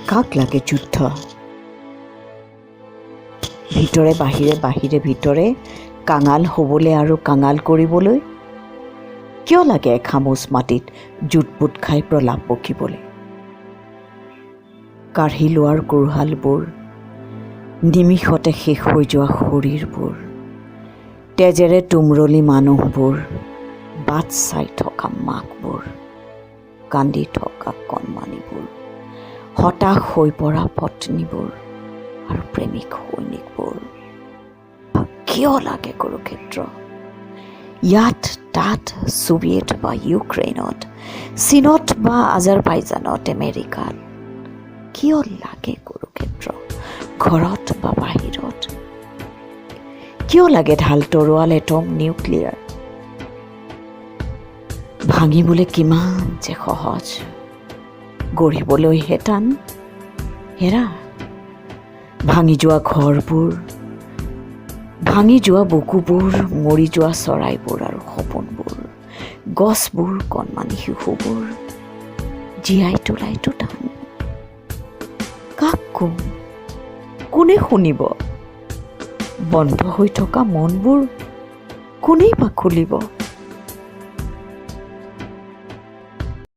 কাক লাগে যুদ্ধ? ভিতৰে বাহিৰে, বাহিৰে ভিতৰে কাঙাল হ'বলৈ আৰু কাঙাল কৰিবলৈ? কিয় লাগে এখামোচ মাটিত জোট পোট খাই প্ৰলাপ বকিবলৈ? কাঢ়ি লোৱাৰ কোৰহালবোৰ, নিমিষতে শেষ হৈ যোৱা শৰীৰবোৰ, তেজেৰে তুমৰলি মানুহবোৰ, বাট চাই থকা মাকবোৰ, কান্দি থকা কণমানিবোৰ, হতাশ হৈ পৰা পত্নীবোৰ আৰু প্ৰেমিক সৈনিকবোৰ। কিয় লাগে কুৰুক্ষেত্ৰ? ইয়াত, তাত, ছোভিয়েট বা ইউক্ৰেইনত, চীনত বা আজাৰবাইজানত, আমেৰিকাত কিয় লাগে কুৰুক্ষেত্ৰ? ঘৰত বা বাহিৰত কিয় লাগে ঢাল, তৰোৱাল, এটম, নিউক্লিয়াৰ? ভাঙিবলৈ কিমান যে সহজ, গঢ়িবলৈহে টান। হেৰা, ভাঙি যোৱা ঘৰবোৰ, ভাঙি যোৱা বুকুবোৰ, মৰি যোৱা চৰাইবোৰ আৰু সপোনবোৰ, গছবোৰ, কণমানি শিশুবোৰ জীয়াই তোলাইতো টান। কাক কম? কোনে শুনিব? বন্ধ হৈ থকা মনবোৰ কোনেই বা খুলিব?